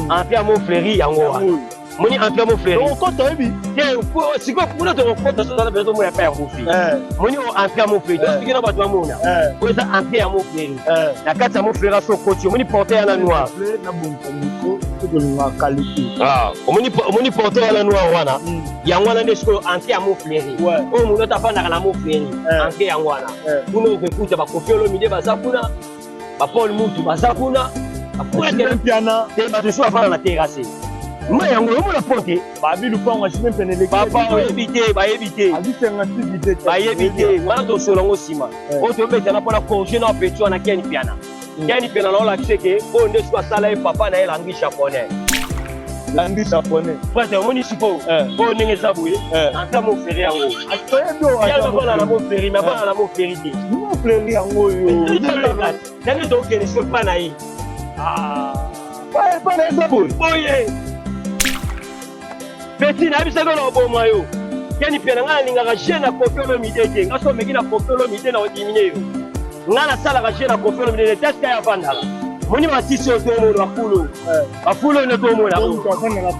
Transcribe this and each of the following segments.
Entrée ya Montfleury yango wana. Moni entrée ya Montfleury. Okota oyebi? Te, sikoyo kuna tokokota soki toza mpenza tomona epai ya Koffi. Moni oyo entrée ya Montfleury, toexplike na bato bamona. Oyo eza entrée ya Montfleury. Na kati ya Montfleury so okoti, omoni portail wana noir. Nabongisa micro soki olingaka qualité. Omoni omoni portail wana noir wana. Yango wana nde sikoyo entrée ya Montfleury. Oyo moto ata afandaka na Montfleury. Entrée yango wana. Kuna okokuta ba Koffi Olomide baza kuna. Ba Paul Mutu baza kuna. Mpiana. Te bato mosusu bafanda na terrasse. Ma yango omona porte. Babi lupango asime mpene eleki. Papa oyebi te, bayebi te. Abisenga siki te. Bayebi te. Wana tosola yango nsima. Oyo tobetana mpona congé na petit wana Ken Mpiana. Ken Mpiana na olakise ke oyo nde sikoyo asala ye papa na ye langi japonais. Langi japonais. Frère, omoni sikoyo oyo ndenge eza boye, ata Montfleury yango. Toyebi oyo Ye azofanda na Montfleury, mais afanda na Montfleury te. Montfleury yango oyo. Ndenge tokende sikoyo epa na ye. Epa na ye eza boye. Boye. Petit, nayebisaki yo na oboma yo. Ken Mpiana, ngai nalingaka jeu na Koffi Olomide te. Ngai soki omeki na Koffi Olomide na odimine yo. Ngai nasalaka jeu na Koffi Olomide te. Test ya avandaka. Moni matisi oyo tomona bafulu. Bafulu oyo nde tomona.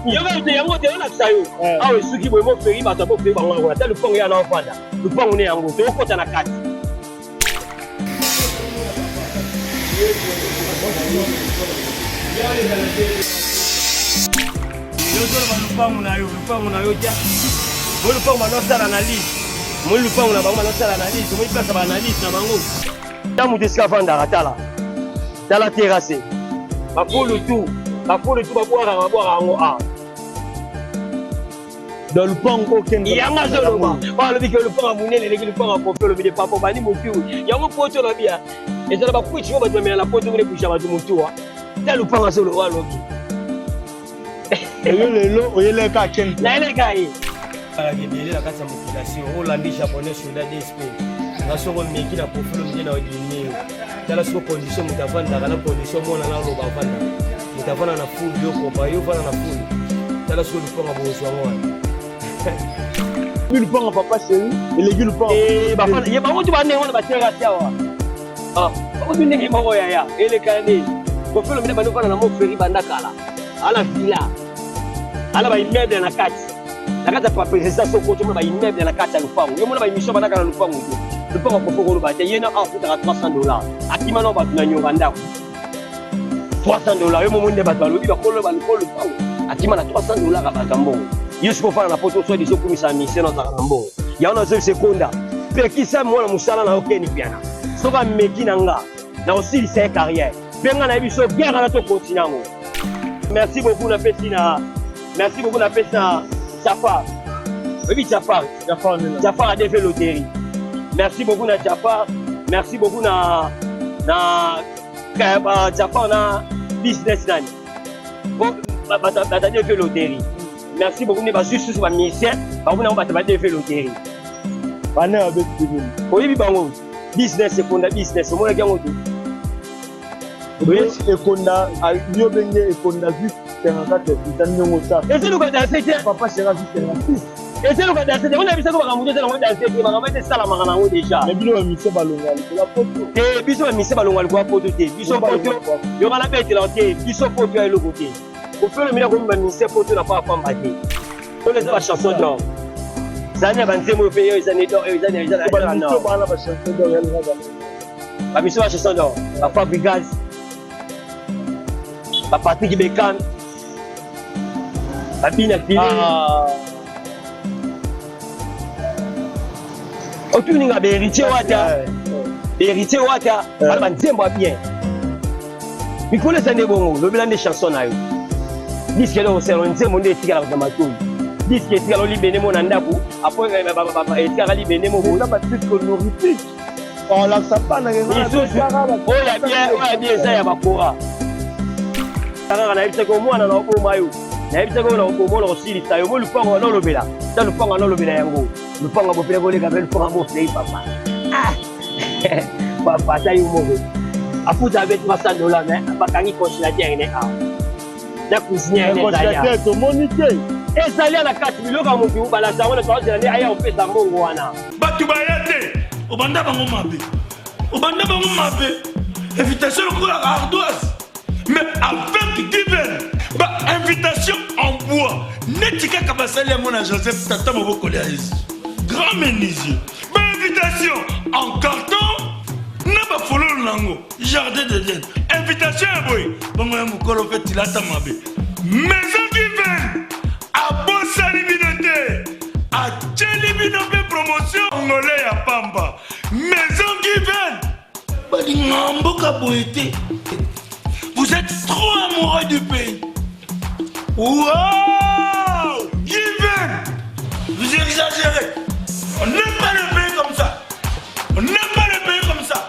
Yoka te yango te olakisa yo. Awa esuki boye Montfleury bato ya Montfleury bango yango. Ata lupango ya na ovanda. Lupango ne yango. Tokota na kati. Yozoloba lupango na yo, lupango na yo tia. Bo lupango banosala na liste. Moi lupango na bango banosala na liste, moi place ba analyse na bango. Ta moto esika afandaka tala. Tala terrasse. Bafulu tout, bafulu tout babwakaka babwakaka yango awa. Dans lupango okende yango azoloba oyo alobi ke lupango ya monene eleki lupango ya Koffi Olomide papa obandi motu yango poto olobi ya ezala bakwiti oyo bato bamela na poto kuna ebusha bato motu ta lupango azoloba alobi eyo lelo oyeleka akende nayeleka ye alaka ebele na kati ya mokilation olandi japonais soda dsp nga soko omeki na Koffi Olomide na odimine yo tala soko condition moto avandaka na condition mwana na aloba avandaka moto avanda na fulu yo kopa yo ovanda na fulu tala soko lupango bozwa yango wana Bi lupango papa chéri eleki lupango. Eh bafana ye bango tu ba ndenge wana ba terrasse awa. Ah, bango tu ndenge moko yaya eleka nde. Koffi Olomide bando fana na Montfleury banda kala. Ala villa. Ala ba immeuble na kati. Na kati ya pa président soko tu ba immeuble na kati ya lupango. Yo mona ba émission bandaka na lupango te. Lupango Koffi koloba te ye na afutaka $300. Akima na bato na nyonga ndako. $300 yo momo nde bato balobi bakolo balukolo lupango akima na $300 ya bato ya mbongo. Yo sikoyo ofanda na poto soit disant okumisa mission na ozalaka na mbongo. Yango nazoyebisa ekonda pekisa mwana mosala na yo Ken Mpiana. Soki ameki na nga na kosilisa ye carrière. Mpe nga nayebi so guerre wana to continue yango. Merci beaucoup napesi na merci beaucoup napesi na Jafar. Oyebi Jafar? Jafar nena. Jafar ADV Loterie. Merci beaucoup na Jafar. Merci beaucoup na na Jafar na business nani. Bon bato ADV Loterie. Merci beaucoup ne bazwi susu ba musicien bango nango bato ba ADV Loterie. Bana babeti nini? Oyebi bango business ekonda business omonaki yango te. Ekonda yo benge ekonda zwi 54 eza ndongo ta. Eza luka danse te. Papa chéri azwi 56. Eza luka danse te. Ona bisako makambo te nango danse te. Makambo ete esalamaka nango déjà. Mais bino ba musicien balongwa likolo ya poto. Te biso ba musicien balongwa likolo ya poto te. Biso poto yo nga nabetela te. Biso poto ya eloko te. Koffi Olomide akomi ba musicien poto na pa pamba te. Oyo eza ba chanson d'or. Zani ya ba nzembo oyo pe yo eza ne d'or eza eza eza na nord. Ba chanson d'or ya linga ba mission ba chanson d'or. Ba Fabregas. Ba Patrick Beckham. Ba Bina Fili. Otuninga ba héritier wata. Héritier wata bana ba nzembo ya bien. Mikolo eza nde bongo, lobela nde chanson na yo. Disque eloko osala nzembo nde etikalaka na matoi. Disque etikala olibende mo na ndako, apres etikalaka libende mo boye. Eza ba titre honorifique. Olakisa bana ke nga Lisusu oyo ya bien, oyo ya bien eza ya bakora. Kaka nayebisaki yo mwana na oboma yo. Nayebisaki yo na oboma na kosilisa yo. Mo lupango wana olobela. Ta lupango wana olobela yango. Lupango bopela koleka pe lupango boflei papa. Ah! Papa ata yo moko. Afuta abe $300 mais bakangi congélateur ne awa. Na cuisinière ne ezali awa. Tomoni te. Ezali na kati biloko ya motu balasa yango na toazela nde aya kopesa mbongo wana. Bato baya te, obanda bango mabe, obanda bango mabe, invitation lokola ardoise, mais avec Given ba Asali yango na Joseph, tata mobokoli ya Yesu. Grand menuisier. Ba invitation en carton na ba fololo nango jardin d'Eden. Invitation ya boye bongo ya mokolo mpe tilata mabe. Maison Given abosani bino te, atieli bino mpe promotion ngole ya pamba. Maison Given balingaka mboka boye te. Vous êtes trop amoureux du pays. Wow! Given! Vous exagérez. On n'aime pas le pays comme ça. On n'aime pas le pays comme ça.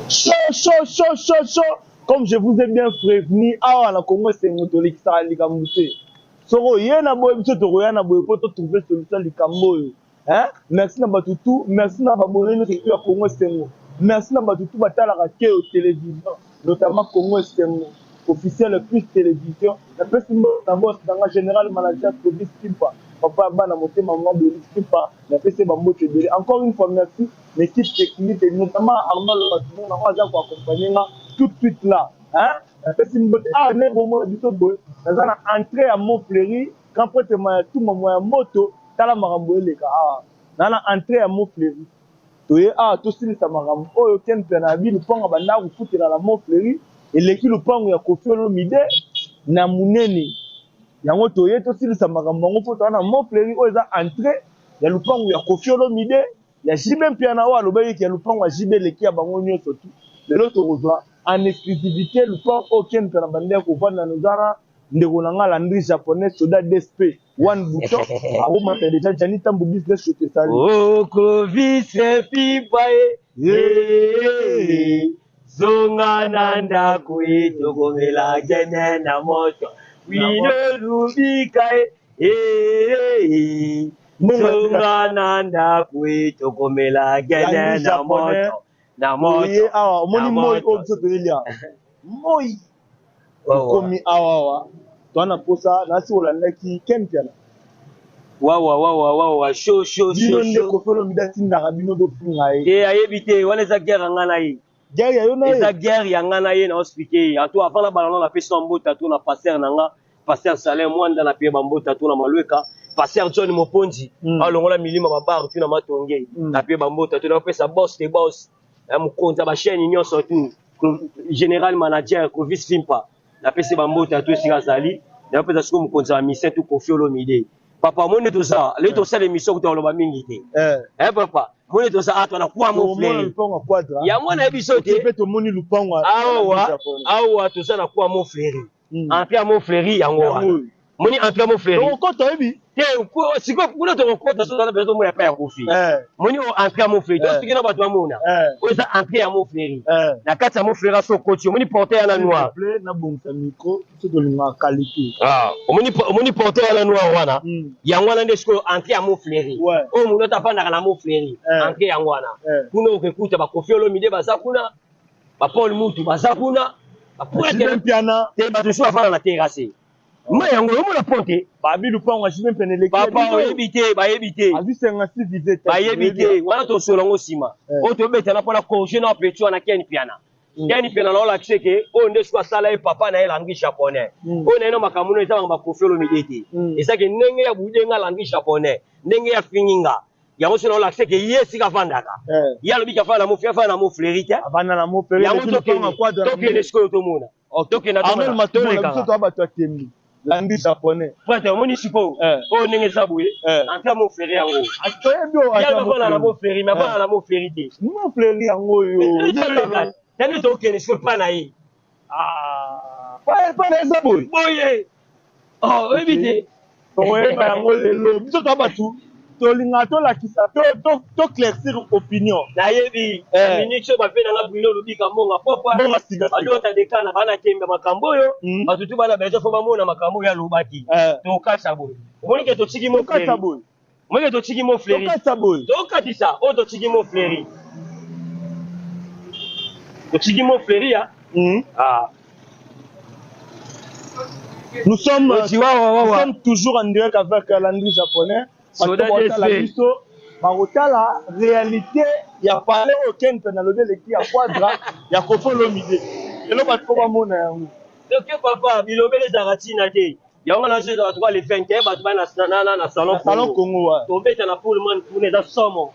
Chaud, chaud, chaud, chaud, chaud. Comme je vous ai bien prévenu, awa na Congo esengo tolekisaka likambo te. Soki oye na boye, biso tokoya na boye mpo totrouve solution likambo oyo. Hein? Merci na bato tout, merci na babone nyonso tout ya Congo Esengo. Merci na bato tout batalaka Keo Télévision, notamment Congo Esengo officiel plus télévision. Napesi mbote na boss na nga général manager Clovis Kimpa, papa ya bana motema mwa Doris Kimpa, napesi ye bambote ebele. Encore une fois merci na équipe technique et notamment Arnold Matumona oyo aza ko accompagner nga tout de suite là. Hein? Napesi mbote awa nde bomona biso boye, naza na entrée ya Mont Fleury, grand prêtre Mayatuma Mwaya Moto. Tala makambo eleka awa na na entree ya Mont Fleury. Toye awa tosilisa makambo oyo. Ken Mpiana abi lupango abandaka kofutela na Mont Fleury eleki lupango ya Koffi Olomide na munene. Yango toye tosilisa makambo yango mpo toza na Mont Fleury oyo eza entree ya lupango ya Koffi Olomide ya JB Mpiana oyo alobaki ke lupango ya JB eleki ya bango nyonso tout. Lelo tokozwa en exclusivité lupango oyo Ken Mpiana abandaki kovanda na eza ndeko na nga Landry Japonais soda DSP one bouton akomata deja Gianni Tambu business je te salue. Oh Clovis Fifa eh, zonga na ndako e tokomela gene na moto wino lubika e eh, zonga na ndako e tokomela gene na moto na moto. Oye awa omoni moi oyo biso toyelia moi Tokomi awa awa toa na posa nasi olandaki Ken Mpiana. Wawa wawa wawa show show Bino show nde show. Koffi Olomide atindaka bino bofinga ye. Te ayebi te wana eza guerre ya nga na ye. Guerre ya yo na Eza ye. guerre ya nga na ye na expliquer ye. En tout avant na bala na pesi mbote to na pasteur na nga, pasteur Salin Mwanda na pie ba mbote to na Malueka, pasteur John Moponzi, alongola milima ba bar tu na Matonge, na pie ba mbote to na pesa boss de boss. Ya mokonzi ya ba chaîne nyonso tout. General manager Clovis Fimpa napesi bambote to esika azali, napesa sikoyo mokonzi ya mission tout Koffi Olomide. Papa moni toza lelo tosala émission kuta koloba mingi te eh papa moni toza awa na kwa Mont Fleury yango nayebi so te mpe tomoni lupango awa awa toza na kwa Mont Fleury entrée ya Mont Fleury yango wana moni entrée ya Mont Fleury tokokota oyebi te sikoyo kuna tokokota so tozana mpenza tomona epai ya Koffi moni oyo entrée ya Mont Fleury tosoki na bato bamona oyo eza entrée ya Mont Fleury na kati ya Mont Fleury aso okoti omoni portail yana noir nabongisa micro biso tolingaka qualité omoni omoni portail yana noir wana yango wana nde sikoyo entrée ya Mont Fleury oyo moto ata afandaka na Mont Fleury entrée yango wana kuna okekuta ba Koffi Olomide baza kuna ba Paul Mutu baza kuna ba JB Mpiana te bato mosusu bafanda na terrasse ma yango omona ponte babi lupango ya JB Mpiana eleki papa oyebi te bayebi te azwi 56 vise bayebi te wana tosola yango nsima oyo tobetana mpona corriger na petit wana Ken Mpiana Ken Mpiana na olakise ke oyo nde soki asala ye papa na ye langue japonais oyo na ye na makambo no eza makambo ya Koffi Olomide te ezake ndenge ya budenga langue japonais ndenge ya finginga yango soki naolakise ke ye esika avandaka ye alobi ke afanda na Mont afanda na Mont Fleury te avanda na Mont Fleury yango tokende sikoyo tomona tokenda Arnold Matumona biso toa bato ya tembe Landry Japonais prêtre omoni sikoyo oyo ndenge eza boye entrée ya Mont Fleury yango toyebi oyo ye afanda na Mont Fleury mais afanda na Mont Fleury te Mont Fleury yango oyo tani tokende sikoyo pa na ye pa na eza boye boye oyebi te tokoyeba yango lelo biso toa bato tolingaka tolakisa toclaircir opinion nayebi minute oyo bape nanga Bruno Lubika mbonga pokwa Mbonga sika sika. badota dekana bana tembe makambo oyo bato tu bana besoin fo bamona makambo oyo alobaki tokasa boye omoni ke totiki Mont tokata Fleury boye omoni ke totiki Mont Fleury tokata boye tokatisa oyo totiki Mont Fleury totiki Mont Fleury ya ah Nous sommes, Oti, wa, wa, wa, nous wa. sommes toujours en direct avec Landry Japonais. Soda Bato bakotala DSP. biso bakotala réalité ya palais oyo Ken mpe nalobi eleki ya Quadra ya Koffi Olomide. Lelo bato mpo bamona yango. Toke papa bilobele ezalaka ntina te. Yango na jeu bato ba le 21 bato ba na salon Salon Congo wa. Tobeta na Pullman kuna eza somo.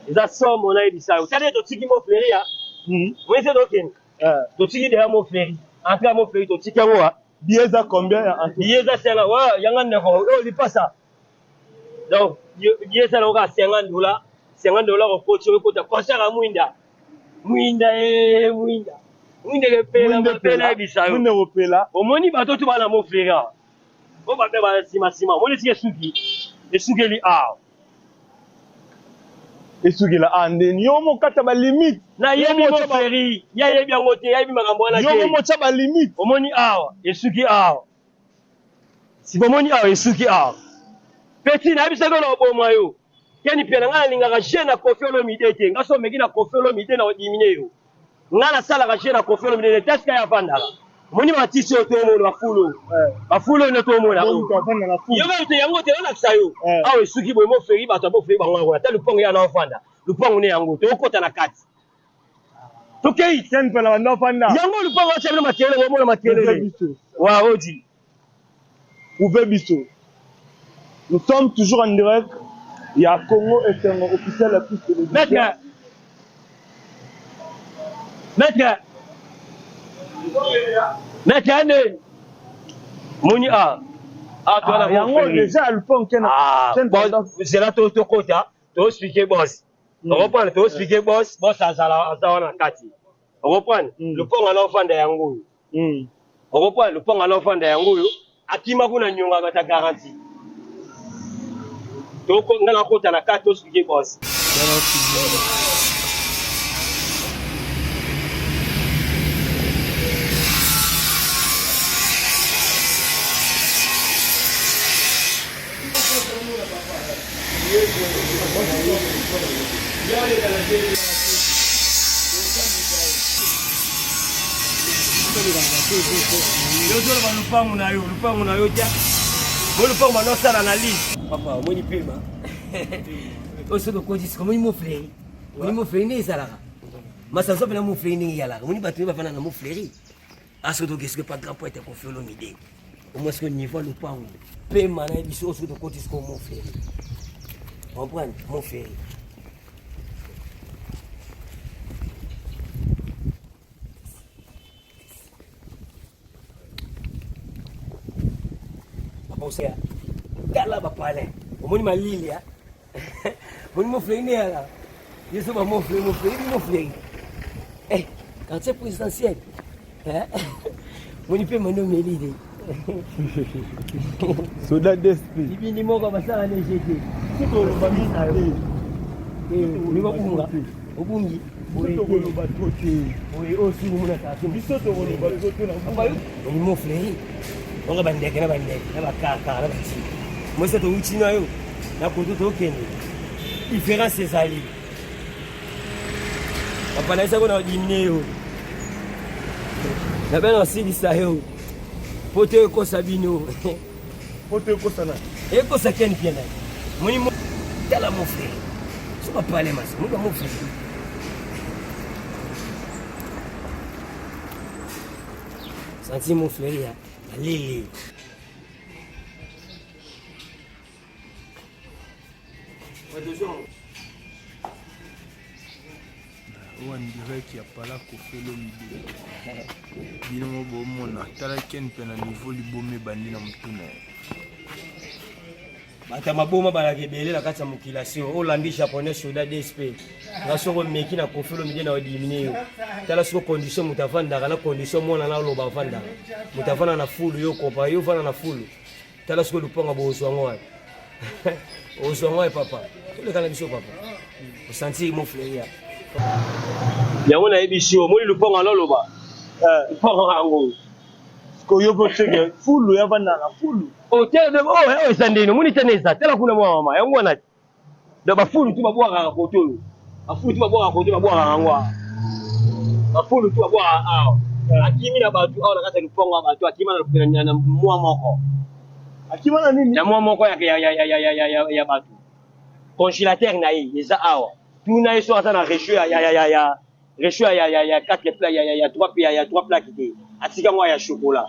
Eza somo na yebisa yo. Tala totiki mo fleri ya. Mwese tokende. Totiki deja mo fleri. Entrée ya mo fleri totiki yango wa. Billet eza combien ya entrée? Billet eza 50 wa yanga ndeko oyo lipasa. Donc billet eza nango kaka $50. $50 okoti okota concert ya mwinda. Mwinda eh mwinda. Mwinda ekepela mapela yebisa yo. Mwinda ekopela. Omoni bato to bana mo fleri awa. Bo bato ba sima sima. Omoni esika esuki. Esukeli awa. Esukela awa ndeni yo mokata ba limite. Nayebi mo fleri. Ye ayebi yango te, ayebi makambo wana te. Yo motya ba limite. Omoni awa esuki awa. Siko omoni awa esuki awa. Petit nayebisaki yo na oboma yo. Ken Mpiana ngai nalingaka jeu na Koffi Olomide te. Ngai soki omeki na Koffi Olomide na odimine yo. Ngai nasalaka jeu na Koffi Olomide te. Esika ye avandaka. Omoni matisi oyo tomona bafulu oyo. Bafulu oyo nde tomona. Yo kaka te yango te olakisa yo. Awa esuki boye moferi bato ya boferi bango yango. Ata lupango ya na ofanda. Lupango ne yango. Tokota na kati. Tokei. Ken Mpiana banda ofanda. Yango lupango atia bino makelele omona makelele. Wa odi. Prouver biso. Nous sommes toujours en direct. Il y a Congo Esengo officiel la plus télévision. Maître. Maître. Maître ane. Moni a. Ah, toi na yango déjà alpon ken. Ah, bon, c'est là to to kota, to expliquer boss. Comprendre, to expliquer boss, boss azala aza wana kati. Comprendre? Luponga na ofanda yango oyo. Okopoa lopango ala ofanda yango oyo akima kuna nyonga bata garantie. Toko nga nakota na kati expliquer boss. Yozoloba lupangu na yo, lupangu na yo tia. Bo lupangu banosala na lise. Papa, omoni pema. Oyo okoti sika omoni mofleri. Omoni mofleri nde ezalaka. Masazo mpe na mofleri ndenge eyalaka. Omoni bato bafanda na mofleri. Asoki toke soki pa grand poète Koffi Olomide. Omoni soki niveau ya lupangu. Pema na biso oyo soki tokoti sikoyo mofleri. Comprendre? Mofleri. Tala ba palin. Omoni malili ya. Omoni mofleri nde yala. Yeso ba mofleri, mofleri, mofleri. Eh, quartier présidentiel. Eh? Moni pe mando meli de. Soda d'esprit. Libindi moko basala na egt. Tokoloba mingi te. Eh, obunga. Obungi. Biso tokoloba trop te. Oye oyo soki omona quartier. Biso tokoloba trop te na Omi mofleri. Onga bandeke na bandeke na bakaka na bati. Mwese towuti na yo na koto tokende. Différence ezali. Papa na esako na dimine yo. Na bena osilisa yo. Poto ekosa bino. Poto ekosa na. Ekosa ken pia na. Moni mo tala mon frère. So ba parler mas, mo ba mon frère. Senti mon frère ya malili. Oyo en direct ya pala Koffi Olomide. Bino mo bomona tala Ken mpe na niveau liboma ebandi na motu na ye. Bato ya maboma balaka ebele na kati ya mokilation. Olandi japonais soda DSP. Nga soko omeki na Koffi Olomide na odimine yo. Tala soko condition moto avandaka na condition mwana na oloba avandaka. Moto avanda na fulu yo kompa yo ovanda na fulu. Tala soko lupango bozwa yango wapi. Ozwa yango wapi papa. Toleka na biso papa. Osanti mo fleuria. Yango nayebisi yo omoni lupango aloloba. Lupango yango. Sikoyo mpo seke fulu ya vanda na fulu. Oh te oh eza ndeni omoni te eza tala kuna mwa mama yango wana donc bafulu tu babwakaka kote oyo bafulu tu babwakaka kote babwakaka yango awa bafulu tu babwakaka awa akimi na bato awa na kati ya lupango ya bato akima na mwa moko akima na nini na mwa moko ya bato congélateur na ye eza awa tuna ye so aza na rechaud ya rechaud ya 4 pla ya 3 ya 3 plaque te atika yango ya chocolat.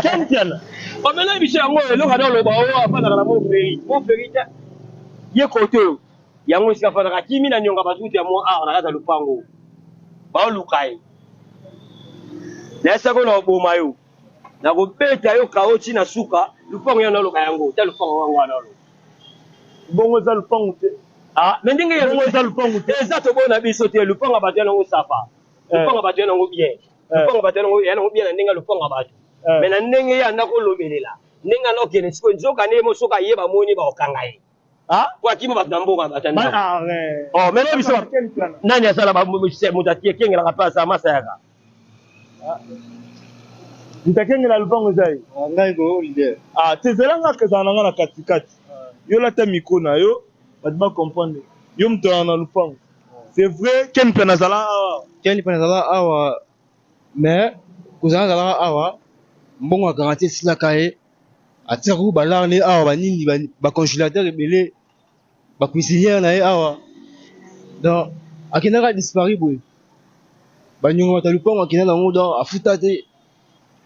Ken Mpiana. Bamela biso yango eloko ata oloba oyo afandaka na Montfleury. Montfleury te. Ye kote oyo. Yango esika afandaka akimi na nionga bazutu ya mwa awa na kati ya lupango. Baoluka ye. Nayesaki na oboma yo. Nakobeta yo kao ti na suka lupango ya naloba yango. Ta lupango yango wana oloba. Bongo eza lupango te. Ah, mais ndenge bongo eza lupango te. Eza tobona biso te lupango ya bato ya nango safa. Lupango ya bato ya nango bien. Lupango ya bato ya nango bien na ndenge ya lupango ya bato. Mais na ndenge ye anda kolobelela. Ndenge anda okende sikoyo nzoka nde mo soki aye bamoni bakokanga ye. Ah? Po akima bato na mboka bato ya ndako. Ah, ouais. Oh, mais biso nani asala moto akengelaka mpe asala masayaka. Moto akengela lupango eza ye. Ngai ko leader. Ah, te zela nga kozala na nga na katikati. Yo lata micro na yo, bato ba comprendre. Yo moto na lupango. C'est vrai, Ken mpe nazala awa. Ken mpe nazala awa, mais kozala nazalaka awa, mbongo ya garantie esilaka ye. Atikaka kutu balare ne awa banini ba congélateur ebele, ba cuisinière na ye awa. Donc akendaka disparu boye. Banyongo bato ya lupango akenda nango donc afuta te.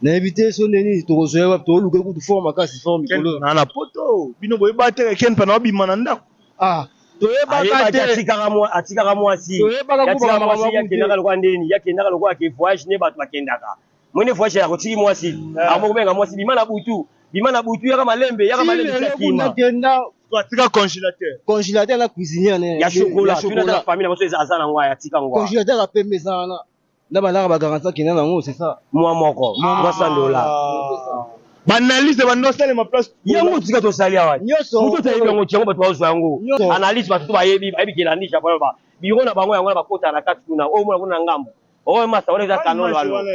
Nayebi te so nde nini tokozwa ye wapi, toluka ye kutu fort makasi fort mikolo. Na na poto bino boyeba te Ken mpe na obima na ndako. Ah, toyebaka te. Atikaka mwasi. Toyebaka kutu mwasi yakendaka lokola ndeni, yakendaka lokola ke voyage ne bato bakendaka. Mwene voyage ya kotiki mwasi. Amokobenga mwasi bima na butu. Bima na butu yaka malembe, yaka malembe sakima. Kenda atika congélateur. Congélateur na cuisinière ne. Ya chocolat. Tuna ta famille na biso aza na ngwa ya tika ngwa. Congélateur ya pembe eza wana. Na balaka ba garantie akenda nango c'est ça. Mwa moko 300 dollars. Ba analyse ba ndo salema place. Yango tika tosali awa. Nyoso. Mutu toyebi yango tiango bato bazwa yango. Analyse bato to bayebi bayebi kelandi Japon ba. Bureau na bango yango na bakota na kati kuna. Oyo mona kuna na ngambo. Oyo masa wana eza kanolo alo.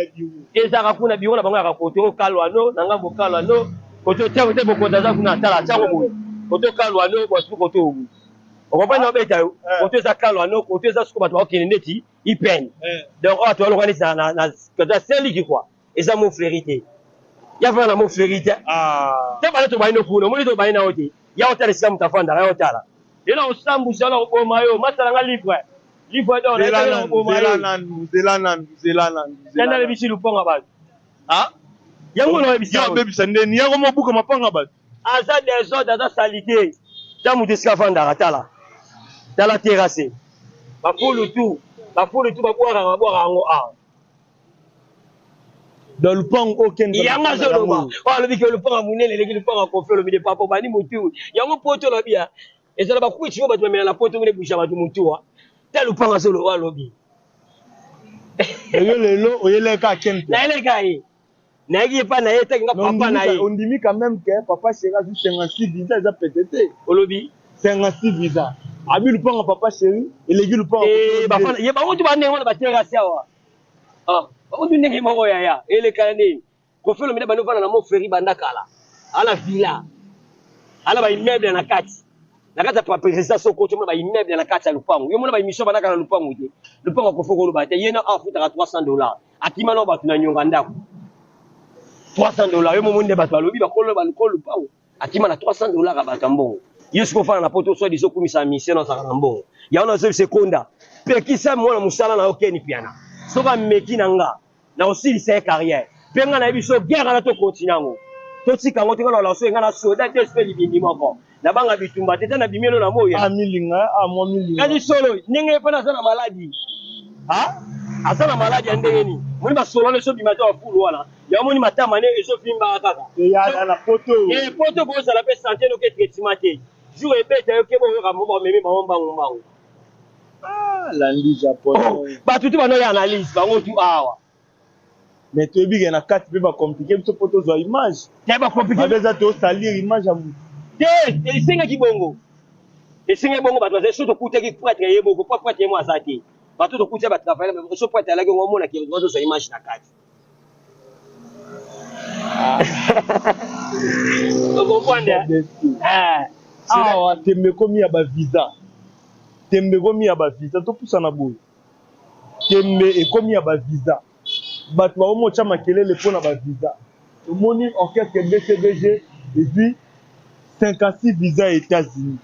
Ezaka kuna bureau na bango ya kote oyo kalwano na ngambo kalwano. Kote tiango te bokonza za kuna tala tiango boye. Kote kalwano bosu kote oyo. Okomprendre obeta yo. Kote eza kalwano, kote eza suko bato bakokende ndeti ipene. Donc oyo toya lokola neti na na seliki quoi. Eza mot fleuri te. Ya fana na mot fleuri te. Te bana to bayino kuna, omoni to bayina yo te. Ya otala esika moto afandaka, ya otala. Ye na osambusa na koboma yo, masala nga livre. Livre d'or, na na koboma yo. Zela nanu, zela nanu, zela nanu. Nani alebisi lupango ya bato? Ah? Yango na oyebisa. Yo abebisa ndeni, yango mobuka mapanga bato. Aza desordre, aza salite. Ta moto esika afandaka, tala. Tala terrasse. Bafulu tu, bafulu tu babwakaka, babwakaka yango awa. Dans lupango oyo Ken yango azoloba oyo alobi ke lupango ya monene eleki lupango ya Koffi Olomide papa obandi motu yango poto olobi ya ezala bakwiti oyo bato bamela na poto ngene ebusha bato motu ta lupango azoloba oyo alobi yo lelo oyeleka Ken nayeleka ye nayaki epa na ye etaki nga papa na ye ondimi quand même que papa chéri azwi 56 visa eza pete te olobi 56 visa abi lupango papa chéri eleki lupango ye bango tu bandenge wana baterasi awa. Ah, bango tu ndenge moko yaya, elekana nde. Koffi Olomide bandi ofanda na Montfleury banda kala. Ala villa. Ala ba immeuble na kati. Na kati ya président soko to mona ba immeuble na kati ya lupango. Yo mona ba émission banda kala lupango te. Lupango Koffi koloba te. Ye na afutaka $300. Akima na bato na nyonga ndako. $300 yo momo nde bato balobi bakolo ba lupango. Akima na $300 ya bato ya mbongo. Yo sikoyo ofanda na poto soit disant okumisa mission na ozalaka na mbongo. Yango nazo yebisa ekonda. Pekisa mwana mosala na yo Ken Mpiana. Soki ameki na nga, nakosilisa ye carrière. Pe nga nayebi so guerre wana to continue yango. Totika yango te nga na lanso nga na soda te pe libindi moko. Nabanga bitumba te ta na bimi elo na moyi. Ah milinga, ah mwa milinga. Kasi solo ndenge ye pe aza na maladi. Ah aza na maladi ya ndenge nini? Moni basolo wana ezobima te ba fulu wana. Yango moni matama ne ezovimbaka kaka. Eyaka na poto. Eh poto bozala pe santé noke traitement te. Jour ebeta yo keba oyoka mo bamemi bango mbangu mbangu. Ah landi japonais. Oh, bato tu bano ya analyse bango tu awa. Mais toyebi ke na kati pe ba compliquer biso po tozwa image. Te ba compliquer. Mabe eza to salir image ya mutu. Te esengaki bongo. Esengaki bongo bato bazali soki tokutaki prêtre ye moko po prêtre ye moko aza te. Bato tokuti ba travailler so prêtre alaki ngo omona ke bazozwa image na kati. Okomprendre? Awa tembe ekomi ya ba visa. Tembe ekomi ya ba visa topusana boye. Tembe ekomi ya ba visa. Bato bakomi kotya makelele mpo na ba visa. Tomoni orchestre BCBG ezwi 56 visa ya États-Unis.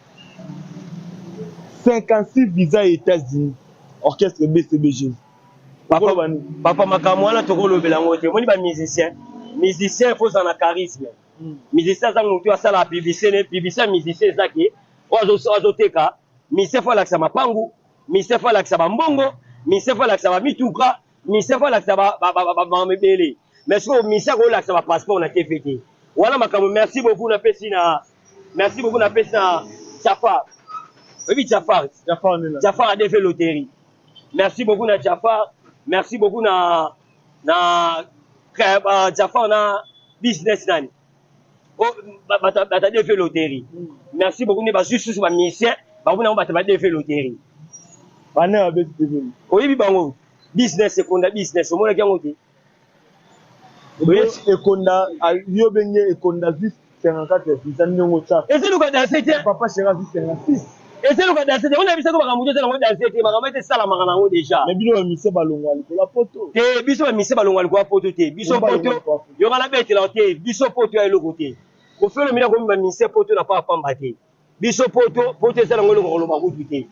56 visa ya États-Unis. Orchestre BCBG. Papa, papa makambo wana tokolobela yango te. Omoni ba musiciens. Musicien faut ozala na charisme. Musicien aza motu asalaka publicité ne publicité ya musicien eza ke oyo azoteka. Musicien faut alakisa mapangu, musicien faut alakisa bambongo, musicien faut alakisa bamituka, musicien faut alakisa bamakambo ebele. Mais sikoyo musicien akolakisa bapasseport na TV te, wana makambo. Merci beaucoup, napesi na merci beaucoup, napesi na Jafar. Oyebi Jafar? Jafar nena. Jafar ADV Loterie. Merci beaucoup na Jafar, merci beaucoup na Jafar na business nani bato ADV Loterie. Merci beaucoup nde bazwi susu bamusicien bango nango, bato ba DV Loterie. Bane babeti TV. Oyebi bango, business ekonda, business omonaki yango te. Ekonda yo benge ekonda zwi 54 visa ndenge otya. Eza eluka danse te. Papa Chéri azwi 56. Eza eluka danse te. Wana bisako makambo te, eza nango danse te, makambo ete esalamaka nango déjà. Mais bino bamise balongwa likolo ya poto. Te, biso bamise balongwa likolo ya poto te. Biso poto yoka na betela te, biso poto ya eloko te. Koffi Olomide akomi bamise poto na pa pamba te. Biso poto, poto eza nango eloko koloba kutu te.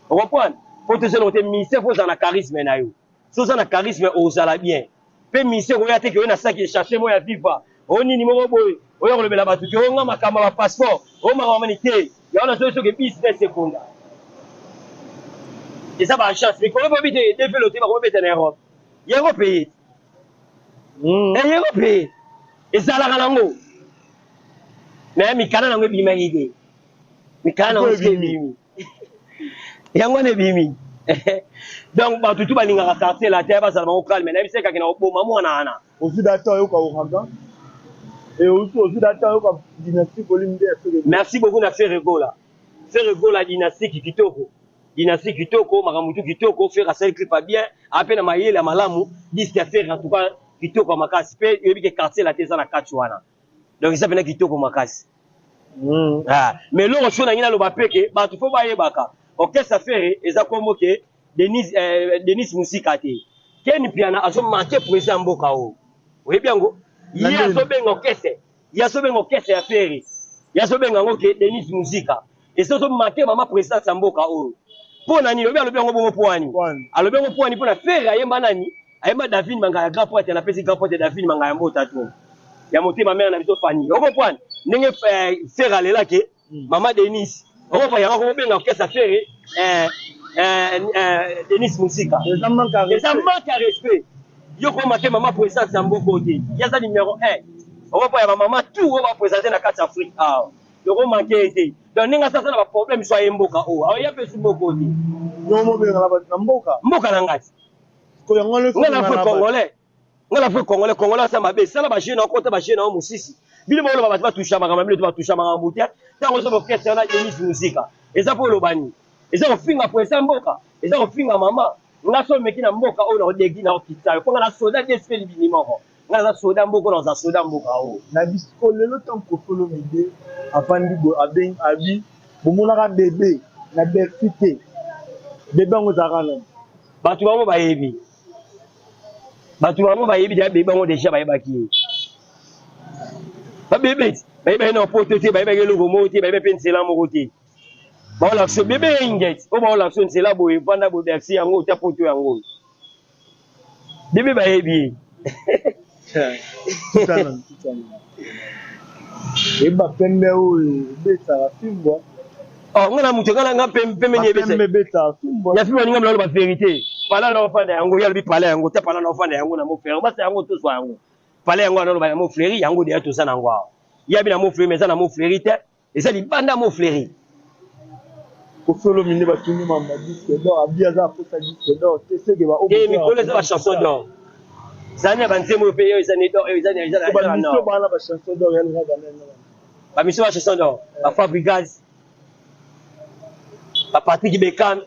Ocomprendre? Poto eza eloko te. Mise faut ozala na charisme na yo. So oza na charisme, ozala bien. Mpe mise koya te ke oye na saki echasse mo ya viva o nini moko boye, oya kolobela bato ke onga makambo ya bapasseport, o makambo mani te. Yango nazoyi soki business ekonda, eza ba agence mikolo boyebi te develo te, bakobeta na Europe yango mpe ye yango mpe ezalaka nango me mikanda nango ebimaki te. Mikanda nango soki ebimi, yango wana ebimi. Donc bato tu balingaka Quartier Latin bazala bango calme. Nayebi se kake na koboma mwana wana. Ozwi data oyoka Ouragan et aussi ozwi data oyoka Dynastie Volume 2 ya Soki. Merci beaucoup na Ferre Gola. Ferre Gola, Dynastie kitoko, Dynastie kitoko, makambo tu kitoko. Ferre asali clip ya bien, ape na mayele ya malamu. Disque ya Ferre en tout cas kitoko ya makasi. Mpe oyebi ke Quartier Latin eza na kati wana, donc eza mpena kitoko makasi. Ah, mais eloko so nangi naloba mpe ke bato fo bayebaka orchestre Ferre eza kombo ke Denis, Denis Musika te. Ken Piana azomanke président ya mboka oyo, oyebi yango. Ye azobenga orchestre, ye azobenga orchestre ya Ferre, ye azobenga yango ke Denis Musika. Eza ozomanke mama présidence ya mboka oyo. Mpo na nini oyebi alobi yango bongo? Mpo wani alobi yango? Mpo wani? Mpo na Ferre ayemba nani? Ayemba Davine Mangaya, grand prêtre. Napesi grand prêtre Davine Mangaya mbota to ya motema, mare na biso Fani. Okomprendre ndenge Ferre alelaki mama Denis? Okomprendre yango? Akobenga orchestre Ferre Denis Musika. Eza manque ya respect. Yo koma te mama présidence ya mboka te, ye aza numéro 1. Okomprendre ya bamama tout oyo baprésente na kati ya Afrique awa, yokomanke ye te. Donc ndenge aza na baproblème so aye mboka oyo, aoya mpe su mboka oyo te. Yo mobengana bato na mboka. Mboka na ngai. Nga na fe congolais, nga na fe congolais. Congolais asa mabe, sala bajeune na okota bajeune na yo mosisi. Bino boloba bato batusha makambo, bino to batusha makambo te. Ntango ozo orchestre wana Denis Musika, eza mpo oloba nini? Eza kofinga président mboka, eza kofinga mama. Nga so omeki na mboka oyo, na odegi na okitisa yo, mpo nga na soda DSP libini moko. Nga naza soda mboka, naza soda mboka oyo. Na bisiko lelo, ntango Koffi Olomide avandi boye, abengi abi bomonaka bebe na Bercy te, bebe yango ezalaka nani? Bato bango bayebi, bato bango bayebi deja bebe yango, deja bayebaki ye. Babebe bayebaki na poto te, bayebaki eloko moko te, bayebaki mpe nzela moko te. Baolakisa bebe ye ingeti oyo, baolakisa nzela boye, vanda boye, Bercy yango ta poto yango, bebe bayebi ye. Eyeba pembe oyo ebetaka fimbwa. Oh, nga na moto nga na pembe ni ebeta. Pembe ebetaka fimbwa. Ya fimbwa ninga mlalo ba vérité. Pala na ofanda yango, ya lobi pala yango, ta pala na ofanda yango na mo frère. Basa yango tozwa yango. Pala yango na loba ya mo fleuri, yango deya toza na yango awa. Ya bi na mo fleuri, mais eza na mo fleuri te. Eza libanda mo fleuri. Koffi Olomide batuni mama disque d'or, abi aza aposa disque d'or te, seke ba Te, mikolo eza ba chanson d'or. Zani ya banzembo oyo mpe oyo eza ne d'or, oyo eza eza na nord. Bana ba chanson d'or ya loka bana. Ba mission ba chanson d'or, ba Fabregas, ba Patrick Beckham,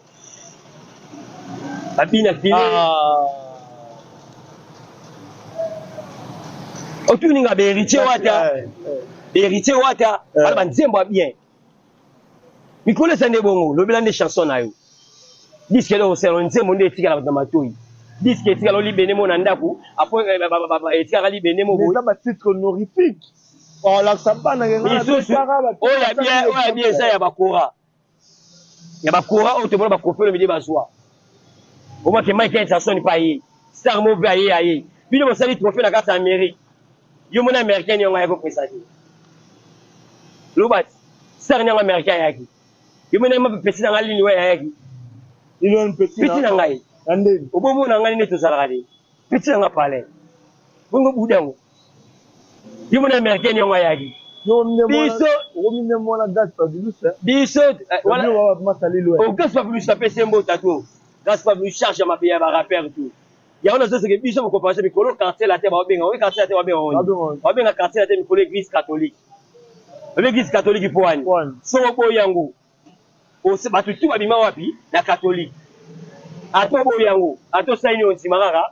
ba Bina File. Otuninga ba Héritier Wata, Héritier Wata, bana banzembo ya bien. Mikolo eza nde bongo, lobela nde chanson na yo. Disque eloko osala nzembo nde etikala bato na matoi. Disque etikala olibende mo na ndako, apres etikaka libende mo boye. Eza ba titre honorifique. Olakisa bana lisusu oyo ya bien, oyo ya bien eza ya bakora, ya bakora oyo tomona baKoffi Olomide bazwa. Omake Mike Tyson pa ye star mo mpe aye, aye bino bosali trophée na kati ya Amérique. Yo mona américain yango ayaki kopresente. Loba ti. Star yango américain ayaki. Yo mona ma pesi na ngai lini oyo ayaki. Lini pesi na ngai. Na ndeni. Obomona ngai nde tozalaka te. Peti na nga palais. Bongo buda yango. Yo mona américain yango ayaki. Biso okomi nde mwana gas pabilus. Biso wana oh gas pabilus apesi mbota to. Gas pabilus charge ya mabe ya ba rappeur tout. Yango nazo soki biso ko comparer mikolo quartier latin ba benga. Oyi quartier latin ba benga oni. Ba benga quartier latin mikolo église catholique. Église catholique po wani. Soko boyi yango. Bato tu babima wapi na catholique. Ata oboyi yango, ata osali nini ondima kaka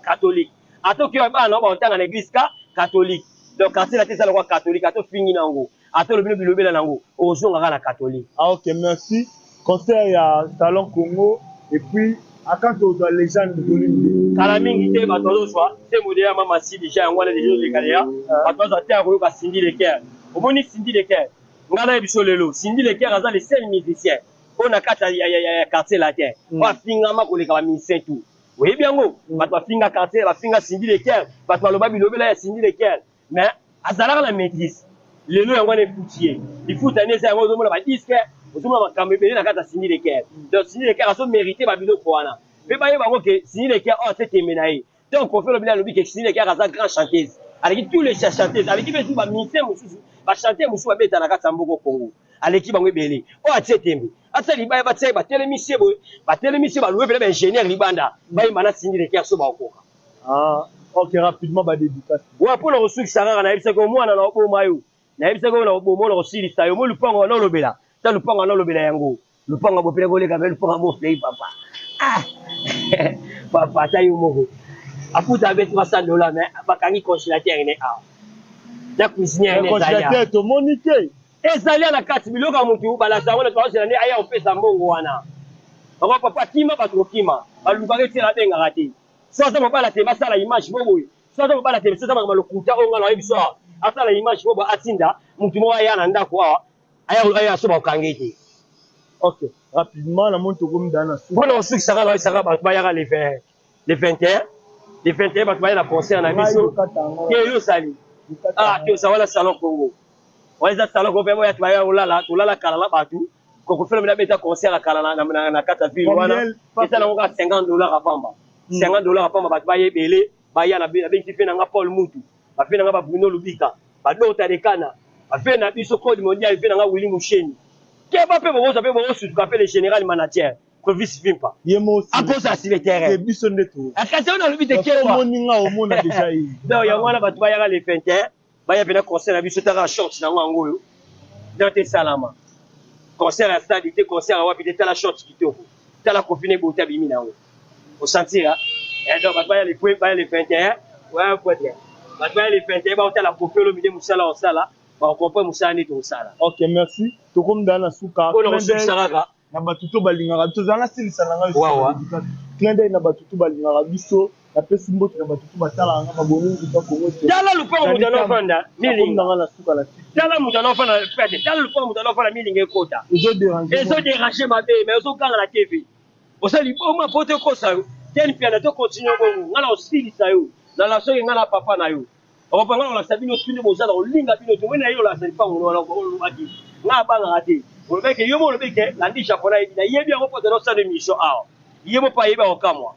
catholique. Ata okeyi bana na yo batanga na église ka catholique. Donc quartier latin eza lokola catholique, ata ofingi na yango, ata olobi no bilobela na yango, ozonga kaka na catholique. Ah ok merci. Concert ya Salon Congo et puis akan tozwa legende volume 2. Kala mingi te bato bazozwa nzembo deya mama si deja yango wana deja ezoleka deya bato bazwa te ya koyoka Cindy Le Cœur. Omoni Cindy Le Cœur Nga nayebi biso lelo Cindy Le Cœur aza le seul musicien oyo na kati ya, ya, ya, ya quartier latin mm. oyo afingama koleka ba musicien tout. Oyebi yango mm. Bato bafinga quartier, bafinga Cindy Le Cœur, bato baloba bilobela ya Cindy Le Cœur, mais azalaka na maîtrise. Lelo yango wana efuti ye. Lifuta nde eza yango, ozomona ba disque, ozomona makambo ebele na kati ya Cindy Le Cœur. Mm. Donc Cindy Le Cœur azo mériter ba biloko wana. Pe bayeba yango ke Cindy Le Cœur oyo atie tembe na ye. Tant Koffi Olomide alobi que Cindy Le Cœur aza grand chanteuse, aleki tous les chanteuses, aleki pe ba musiciens mosusu, ba chanteurs mosusu babeta na kati ya mboko Congo, aleki bango ebele. Oyo atie tembe, atia libaya batia ye batelemisi ye boye, batelemisi ye balouer pena ba ingénieur libanda, bayemba na Cindy Le Cœur so bakokoka. Ah, ok, rapidement ba dédicace. Ouais, pour le resukisa kaka nayebisaki yo mwana na oboma yo. Nayebisaki yo na oboma yo na kosilisa yo. Mo lupango wana olobela. Ta lupango wana olobela yango. Lupango bopela koleka pe lupango boflei papa. Ah! Papa ata yo moko. Afuta abe 300 dollars mais bakangi congélateur ne awa. Na cuisinière ne ezali. Congélateur tomoni te. Ezali na kati biloko ya mutu balasa yango na bazela nde aya kopesa mbongo wana. Papa papa kima bato kokima. Balukaka etiela abengaka te. So aza mobala te basala image mo boye. So aza mobala te so aza makambo lokuta oyo nga na yebi so asala image mo boye atinda mutu moko aya na ndako awa aya aya so bakokange te. Ok, rapidement na moni tokomi da na suka. Mpona kosukisa kaka nayoisaka bato bayaka le 20 le 21 le 21 bato baya na concert na biso te yo osali ah te oza wana salon Congo wana eza salon Congo mpe boya baya kolala tolala kala na bato kokofela mina beta concert ya kala na kati ya ville wana eza nango kaka 50 dollars ya pamba 50 dollars ya pamba bato baya ebele baya na bengisi mpe na nga Paul Mutu bafe na nga ba Bruno Lubika ba Dota de Kana bafe na biso code mondial mpe na nga Willy Musheni keba mpe bokozwa mpe bokosutuka mpe le général manager Clovis Vimpa ye mo akoza sur le terrain biso nde to akasi oyo nalobi te keba omoni nga omona déjà ye donc yango wana bato bayaka le 21 baya mpe na concert na biso taka short na yango yango oyo date esalama concert ya stade te concert ya wapi te tala short kitoko tala kofi na ebota abimi na yango osantira eh, donc bato baya le baya le 21 ouais poitre bato baya le 21 baotala kofi olomide mosala osala bakokomprendre mosala nde tokosala ok merci tokomi daa na suka oyo nakosukisa kaka na bato to balingaka biso zala nasilisa na ngai clin d'œil na bato to balingaka biso napesi mbote na bato to batalaka nga baboni nkuta kongo tala lupango moto anofanda milinga na suka na tala moto anofanda pete tala lupango moto anofanda milinga ekota ezoderange mabe mais ozokanga na tv Oza liboma po to kosa yo. Ken Mpiana to continue bongo nga na osilisa yo na la soki nga na papa na yo. Okopa nga na olakisa bino tout nde boza na kolinga bino te omoni na ye olakisa lipango no wana olobaki nga abangaka te olobaki ke yo mo olobi ke landi japonais ayebi na yebi yango po tena osala emission awa ye mo pa ayebi akokamwa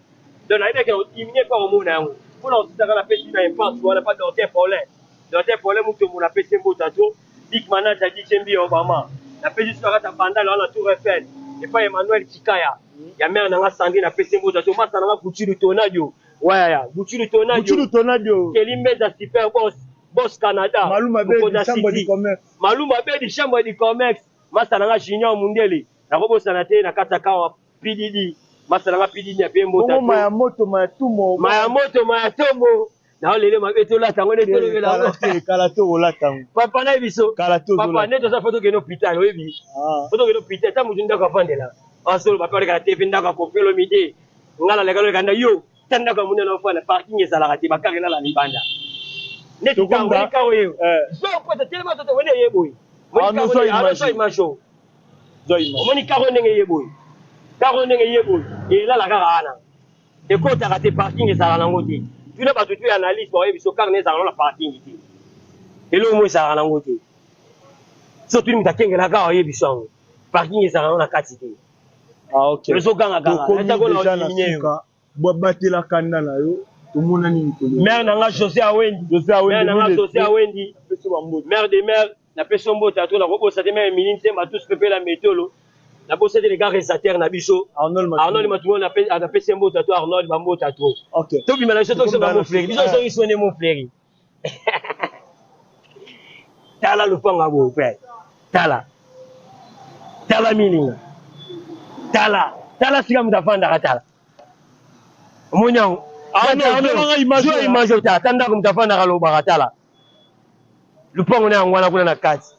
donc nayebi ke odiminue mpe akomona yango mpo na kosisaka na pesi na impasse wana pa docteur Paulin Docteur Paulin Mutombo na pesi mbota to Big Manager DJ Mbiya Obama na pesi so na kati ya Bandal wana Tour Eiffel epai Emmanuel Chikaya ya mère na nga Sandrine na pesi mbota to masa na nga Gucci Tonadio wayaya Gucci Tonadio Gucci Tonadio Kelly Mbeza super boss boss Canada Maluma Bedi chambre du commerce Maluma Bedi chambre du commerce masa na nga Junior Mundele nakobosana te na kati ya kawa PDD masa na nga PDD na pe mbota to maya moto maya tumo maya moto maya tombo na lelo mabe tolata yango nde tolobela yango kala te olata yango papa na biso kala te papa nde toza fo tokende hôpital oyebi ah. fo tokende hôpital ta motu ndako afandela asolo papa aleka na tv ndako ya Koffi Olomide nga naleka loleka nda yo ta ndako ya monene ofanda parking ezalaka te bakar elala libanda neti karo oyo eh. zo pota telema toto wene ye boye ah, image oyo omoni karo ndenge ye boye karo ndenge ye boye elala kaka wana ekotaka te parking ezalaka nango te. Tuna bato tu ya analyse, baoyebi biso car na ezalaka na parking te, eloko mo ezalaka nango te. So tuni moto akengelaka, oyebi biso yango, parking ezalaka na kati te. Ah, ok. Ezogangaganga. Tokomi déjà na suka. Batela kanda na yo, tomonani mikolo. Mare na nga José Awendi. José Awendi. Mare na nga José Awendi. Apesi bambote. Mare de mare, napesi yo mbote ato. Nakobosa te mare Emili Nsemba, tous pepe la metolo. Nabosa te les gars réalisateur na biso. Arnold. Arnold Matungo, napesi ye mbote ato. Arnold, bambote ato. Ok. Tobima na biso, tokisonga Mont-Fleury. Biso ozongi sone Mont-Fleury. Tala lopango ya boye pe, tala, tala milinga, tala, tala sika moto afandaka. Tala, omoni yango? Image. Image, tala, ta ndako moto afandaka, alobaka. Tala lupango na yango wana kuna na kati.